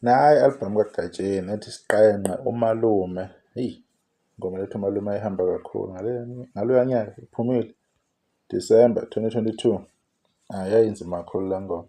Nayi i-album kaGatsheni ethi Siqenqe uMalume. Eyi, ingoma lethi uMalume ayihamba kakhulu ngaloya nyaka iphumile December 2022. Hhayi yayinzima kakhulu le ngoma.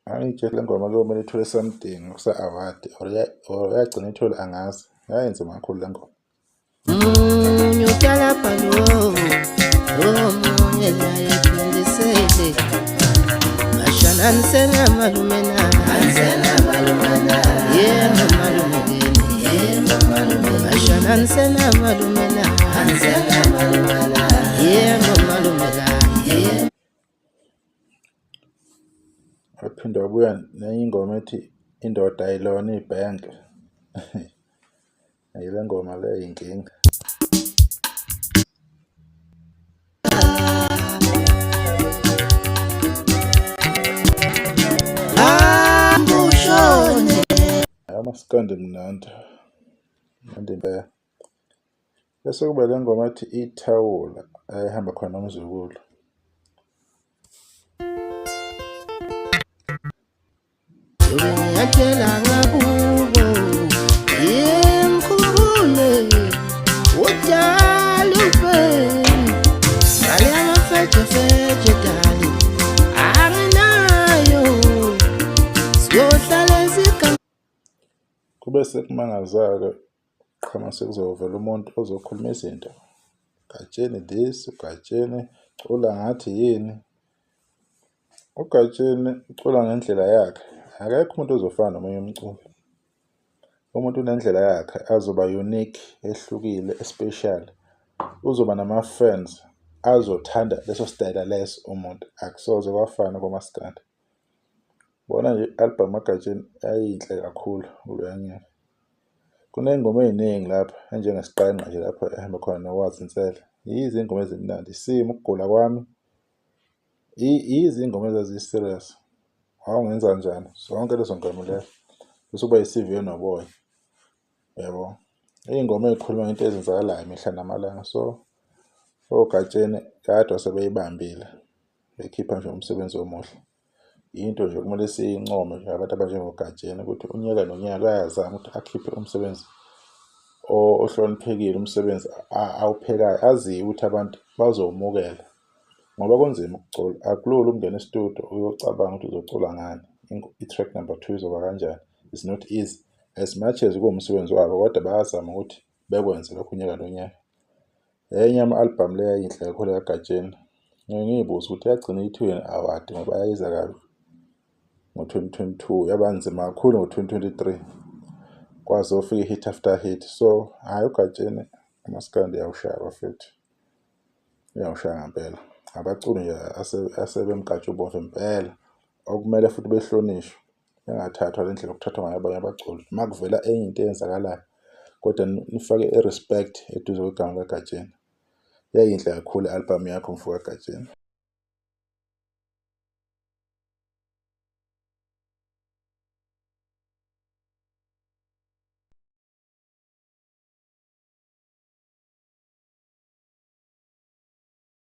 Angiyitsheli le ngoma kuyomele ithole something kusa-award or or yagcina ithole angazi. Yayinzima kakhulu le ngoma. Munye utalapha lo omunye naye phindisele bashana nisena malume na yebo malume kene bashana nisena malume na yebo malume la. Waphinde wabuya nenye ingoma ethi indoda ayilona ibhenki. Le ngoma le inkinga. Amaskandi mnandi, mnandi impela. Bese kuba le ngoma ethi ithawula ayihamba khona nomzukulu. Ngiyathela ngakubo yemkhumbule udala ufeni mali amafejefeje dali anginayo siyohlala esigangeni. Kube sekumangaza-ke qhama sekuzovela umuntu ozokhuluma izinto Gatsheni this uGatsheni cula ngathi yini uGatsheni ucula ngendlela yakhe akekho umuntu ozofana nomunye umculi umuntu unendlela yakhe azoba unique ehlukile especial uzoba nama-fans azothanda leso sitayela leso umuntu akusoze kwafana komaskandi bona nje i-album kaGatsheni yayiyinhle kakhulu kuloya nyaka. Kuney'ngoma ey'ningi lapha enjengesiqenqe nje lapho ehamba khona noKwazi Nsele. Yize iy'ngoma ezimnandi, isimo, ukugula kwami, yize iy'ngoma ezazi-serious. Wawungenzanjani, zonke lezo ngoma lezo. Bese kuba yi-C_V enoboya, uyabo. Iy'ngoma ey'khuluma ngento ezenzakalayo mihla namalanga. So, oGatsheni kade sebeyibambile bekhipha nje umsebenzi omuhle. Yinto nje okumele siyincome nje abantu abanjengoGatsheni ukuthi unyaka nonyaka uyazama ukuthi akhiphe umsebenzi ohloniphekile, umsebenzi awuphekayo aziyo ukuthi abantu bazowumukela ngoba kunzima ukucula. Akulula ukungena e-studio uyocabanga ukuthi uzocula ngani, i-track number 2 izoba kanjani. It's not easy as much as kuwumsebenzi wabo kodwa bayazama ukuthi bekwenze lokhu unyaka nonyaka. Enye yama-album le yayinhle kakhulu kaGatsheni. Ngike ngiyibuze ukuthi yagcina iyithiwe award ngoba yayiza kabi ngo-2022 yaba nzima kakhulu ngo-2023 kwaze kofika i-hit after hit. So hhayi uGatsheni umaskandi uyawushaya bafethu, uyawushaya ngempela. Abaculi nje asebemnkantshubomvu impela okumele futhi behlonishwe. Bengathathwa le ndlela okuthathwa ngayo abanye abaculi. Uma kuvela enye into eyenzakalayo kodwa nifake i-respect eduze kwegama likaGatsheni. Yayinhle kakhulu i-album yakho mfo kaGatsheni.